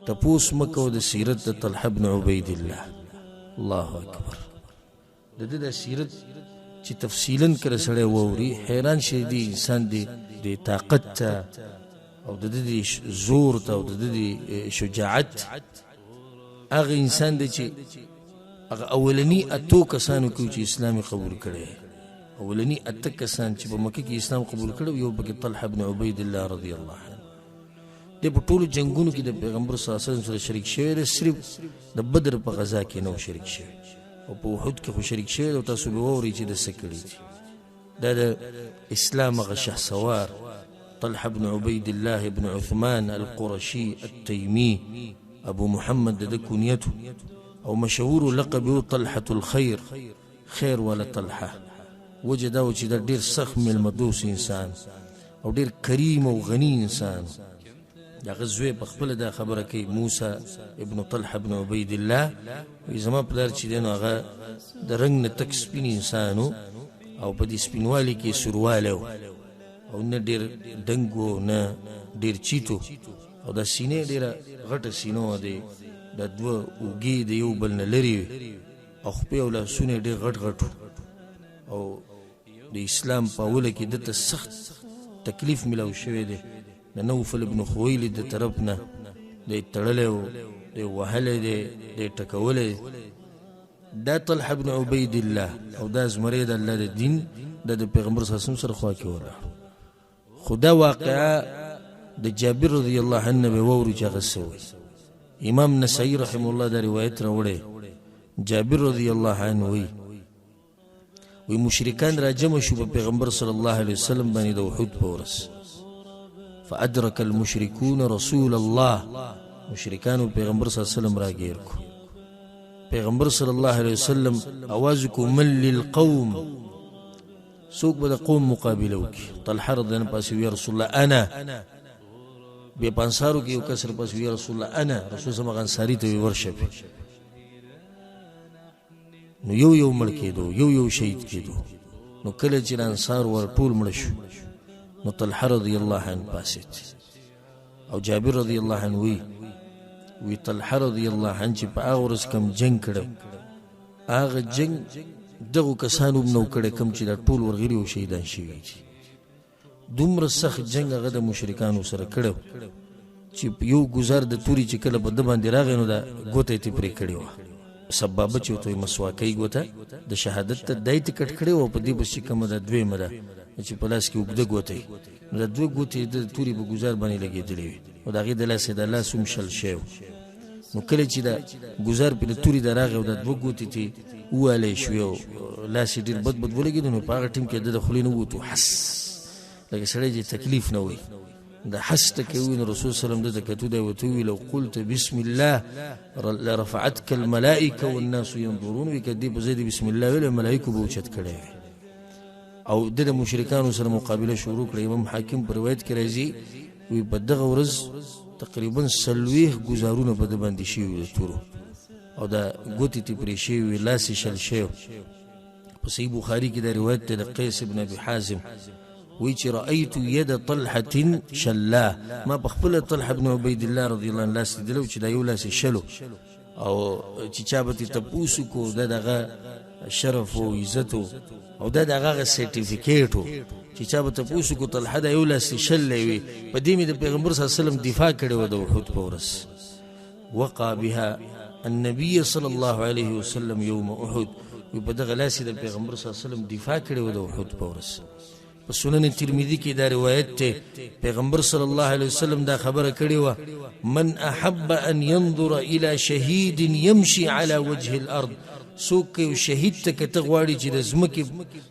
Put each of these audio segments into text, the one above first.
تپوس مه کوه د سیرت د طلحه بن عبید الله. الله اکبر. د ده د سیرت چې تفصیلا کله سړی واوري حیران شي، دی انسان دی د طاقت ته او د ده د زور ته او د ده د شجاعت. هغه انسان دی چې هغه اولني اتو کسانو کې چې اسلام یې قبول کړی، اولني اته کسان چې په مکه کې اسلام قبول کړی، یو پکې طلحه بن عبید الله رضی الله عنه دی. په ټولو جنګونو کې د پیغمبر صلی الله علیه وسلم سره شریک شوی دی، صرف د بدر په غزا کې نه و شریک شوی او په احد کې خو شریک شوی دی. او تاسو به واورئ چې د څه کړي دي. دا د اسلام هغه شهسوار طلحه بن عبید الله بن عثمان القرشي التیمي، ابو محمد د ده کنیت او مشهور لقب یې طلحة الخیر، خیر والا طلحه. وجه دا و چې دا ډېر سخت مېلمه دوست انسان او ډېر کریم او غني انسان. د هغه زوی په خپله دا خبره کوي، موسی ابن طلحه بن عبید الله، وایي زما پلار چې دی نو هغه د رنګ نه تک سپین انسان و او په دې سپینوالي کې سوروالی و او نه ډېر دنګ و نه ډېر چیت و، او دا سینه ډېره غټه سینه وه، دی دا دوه اوږې د یو بل نه لرې وې او خپې او لاسونه یې ډېر غټ غټ وو. او د اسلام په اوله کې ده ته سخت تکلیف ملاو شوی دی د نوفل ابن خویلد د طرف نه، دی تړلی و، دی وهلی دی، دی ټکولی. دا طلحه بن عبید الله او دا زمری د الله د دین دا د پیغمبر صلی الله علیه وسلم سره خوا کې ولاړ. خو دا واقعه د جابر رضی الله عنه به واورو چې هغه څه وایي. امام نسائی رحمه الله دا روایت راوړی، جابر رضی الله عنه وایي، وی مشرکان را جمع شو په پیغمبر صلی الله علیه وسلم باندې د احد په ورځ. فادرک المشرکون رسول الله، مشرکانو پیغمبر صلی الله علیه وسلم راګیر کو. پیغمبر صلی الله علیه وسلم اواز کو، من للقوم، څوک به د قوم مقابله وکړي؟ طلحه رضی الله عنه پاسې، یا رسول الله انا. بیا په انصارو کې یو کس راپاسې، یا رسول الله انا. رسول سم هغه انصاري ته وی ورشه. نو یو یو مړ کېدو، یو یو شهید کېدو. نو کله چې انصار ور ټول مړ شو نو طلحه رضی الله عنه پاسېد. او جابر رضی الله عنه وی، وی طلحه رضی الله عنه چې په هغه ورځ کوم جنګ کړی، هغه جنګ دغو کسانو هم نه و کړی کوم چې دا ټول ورغلي او شهیدان شوي دي. دومره سخت جنګ هغه د مشرکانو سره کړی چې یو ګزار د توري چې کله په ده باندې راغی نو دا ګوته یې ترې پرې کړې وه، سبابه چې ورته وایي مسواکۍ ګوته د شهادت ته، دا یې ترې کټ کړې وه. او په دې پسې چې کومه دا دویمه ده چې په لاس کې اوږده ګوته وي، نو دا دوه ګوتې د توري په ګزار باندې لګېدلې وې او د هغې د لاسه دا لاس هم شل شوی و. نو کله چې دا ګزار په توري دا راغی او دا دوه ګوتې ترې ووهلی شوې او لاس یې ډېر بد بد ولګېدو، نو په هغه ټیم کې د ده د خولې نه ووتو حس، لکه سړی چې تکلیف نه وي د حس ټکی ووي. نو رسول صلی الله علیه وسلم ده ته کتو، دی ورته وویل، لو قلت بسم الله لرفعتک الملائکه والناس ينظرون. وي که دې په ځای د بسم الله ویلی ملایکو به اوچت کړی وي. او ده د مشرکانو سره مقابله شروع کړه. امام حاکم په روایت کې راځي، وي په دغه ورځ تقریبا 40 ګزارونه په ده باندې شوي وي د تورو، او دا ګوتې ترې پرې شوي وي، لاس یې شل شوی. په صحیح بخاري کې دا روایت دی د قیس ابن ابي حازم، وی چې رأیت ید طلحة شلا، ما په خپله طلحه بن عبید الله رضی الله عنه لاس لیدلی چې دا یو لاس یې شلو، او چې چا به ترې تپوس وکړو دا دغه شرف او عزت او دا د هغه سرټیفیکیټ و چې چا به تپوس وکړو طلحه دا یو لاس یې شلی وي. په دې مې د پیغمبر صلی الله علیه وسلم دفاع کړې وه د احد په ورځ. وقع بها النبي صلی الله علیه وسلم یوم احد، وی په دغه لاس یې د پیغمبر صلی الله علیه وسلم دفاع کړې وه د احد په ورځ. په سنن ترمذي کې دا روایت دی، پیغمبر صلی الله علیه وسلم دا خبره کړې وه، من احب ان ينظر الى شهید يمشي على وجه الارض، څوک که یو شهید ته کته غواړي چې د ځمکې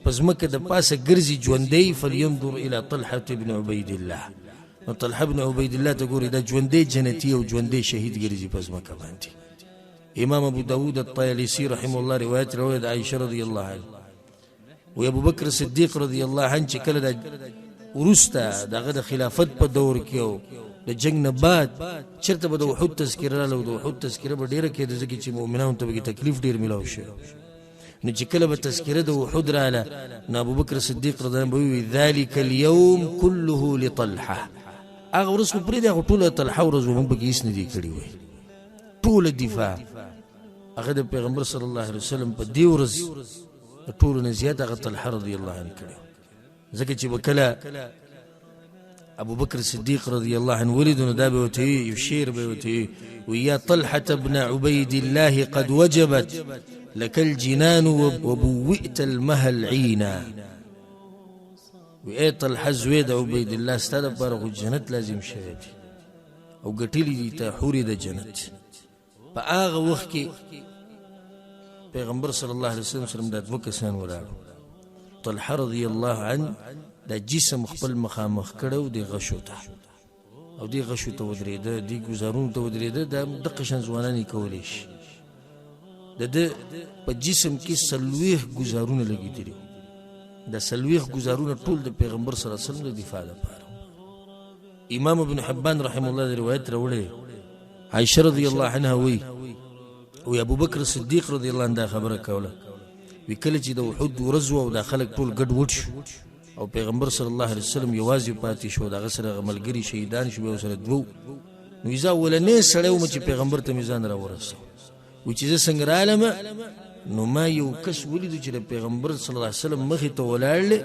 په ځمکه د پاسه ګرځي ژوندی، فلینظر الی طلحة بن عبید الله. نو طلحه بن عبید الله ته ګوري، دا ژوندی جنتي او ژوندی شهید ګرځي په ځمکه باندې. امام ابو داود الطیالسی رحمه الله روایت راوړی د عایشه رضی الله عنها، وی ابو بکر صدیق رضی الله عنه چې کله د وروسته د هغه د خلافت په دور کې او د جنګ نه بعد چېرته به د احد تذکره راله، او د احد تذکره به ډېره کېده ځکه چې مؤمنانو ته به تکلیف ډېر میلاو شو. نو چې کله به تذکره د احد راله نو ابوبکر صدیق رضی الله عنه به ووایي، ذلک اليوم كله لطلحه. هغه ورځ خو پرېږده، هغه ټوله طلحه ورځ وه، موږ پکې هېڅ نه دي کړي. وایي ټوله دفاع هغه د پیغمبر صلی الله علیه وسلم په دې ورځ د ټولو نه زیات هغه طلحه رضی الله عنه کړی، ځکه چې به کله ابو بکر صدیق رضی الله عنه ولید نو دا به ورته یو شعر به ورته وي، یا طلحة بن عبید الله قد وجبت لك الجنان وبوئت المهل عینا. وی ای طلحه زوی د عبید الله، ستا دپاره خو جنت لازم شوی دی او ګټلي دي ته حورې د جنت. په هغه وخت کې پیغمبر صلی الله علیه وسلم سره دا دوه کسان ولاړو. طلحه رضی الله عنه دا جسم خپل مخامخ کړی دی غشو ته، او دې غشو ته ودرېده، دې ګزارونو ته ودرېده. دا دقه شان ځوانان یې کولی شي. د ده په جسم کې 40 ګزارونه لګېدلي وو. دا 40 ګزارونه ټول د پیغمبر صلی الله علیه وسلم د دفاع لپاره. امام ابن حبان رحمه الله د روایت راوړی، عایشه رضی الله عنها وایي، وایي ابو بکر صدیق رضی الله عنه دا خبره کوله، وایي کله چې د احد ورځ وه او دا خلک ټول ګډ وډ شو او پیغمبر صلی الله علیه وسلم یوازې پاتې شو، د هغه سره هغه ملګري شهیدان شو، بیا ورسره دوه، نو زه اولنی سړی وم چې پیغمبر ته مې ځان راورسوه. وایي چې زه څنګه رالم نو ما یو کس ولیدو چې د پیغمبر صلی الله علیه وسلم مخې ته ولاړ دی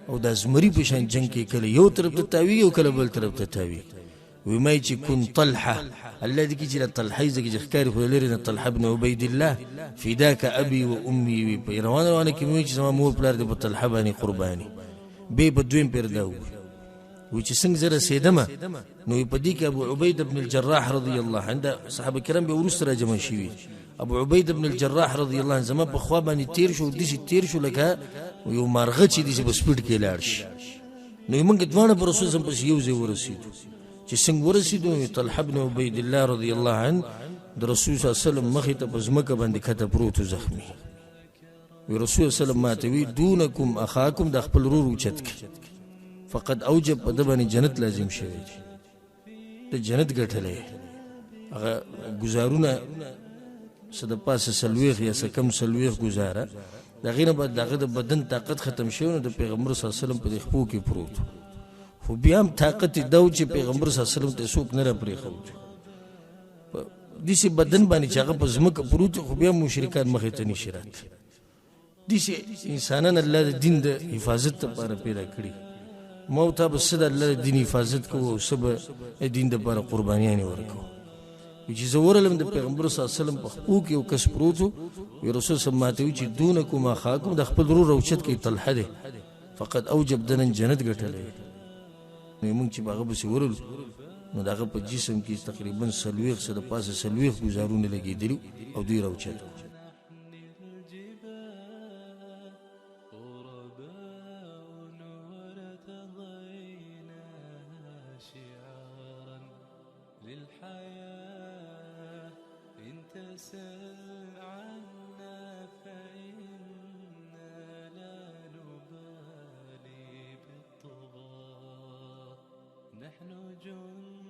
او د زمري په شان جنګ کې کله یو طرف ته تاویږي او کله بل طرف ته تاویږي. وایي ما یې چې کن طلحه، الله دې کړي چې دا طلحه یې ځکه چې ښکاري خو لرې نه، طلحه بن عبید الله فداک ابي و امي. وي په روانه روانه کې مې وایي چې زما مور پلار دې په طلحه باندې قرباني. بیا یې په دویم پیر دا وویل، وایي چې څنګه زه رسېدمه نو په دې کې ابو عبید بن الجراح رضی الله عنه، دا صحابه کرام بیا وروسته راجمع شوي، ابو عبید بن الجراح رضی الله عنه زما په خوا باندې تیر شو، داسې تیر شو لکه یو مارغه چې داسې په سپیډ کې لاړ شي. نو موږ دواړه په رسول صلی پسې یو ځای ورسېدو. چې څنګه ورسېدو نو طلحه بن عبید الله رضی الله عنه د رسول صلی الله علیه وسلم مخې ته په ځمکه باندې کښته پروت و زخمي. وی رسول صلی الله علیه وسلم ماته وی دونکم اخاکم، دا خپل ورور اوچت کړي، فقد اوجب، په ده باندې جنت لازم شوی دی، د جنت ګټلی. هغه ګزارونه څه د پاسه 40 یا څه کم 40 ګزاره، د هغې نه بعد د هغه د بدن طاقت ختم شوی، نو د پیغمبر صلی الله علیه وسلم په دې خپو کې پروت و. خو بیا هم طاقت یې دا و چې پیغمبر صلی الله علیه وسلم ته څوک نه راپرېښود. داسې بدن باندې چې هغه په ځمکه پروت و، خو بیا هم مشرکان مخې ته نشي راتلی. داسې انسانان الله د دین د حفاظت لپاره پیدا کړي. ما او تا به څه د الله د دین حفاظت کوو او څه به د دین دپاره قربانیانې ورکوو. چې زه ورغلم د پیغمبر صلی الله علیه وسلم په خپو کې یو کس پروت و، وی رسول صلی ماته وی چې دونکم اخاکم، د خپل ورور راوچت کړئ، طلحه دی، فقد اوجب، ده نن جنت ګټلی. نو موږ چې په هغه پسې ورغلو نو د هغه په جسم کې تقریبا 40 څه د پاسه 40 ګزارونه لګېدلي او دوی راوچت کړو. للحياة إن تسل عنا فإنا لا نبالي بالطغاة، نحن جند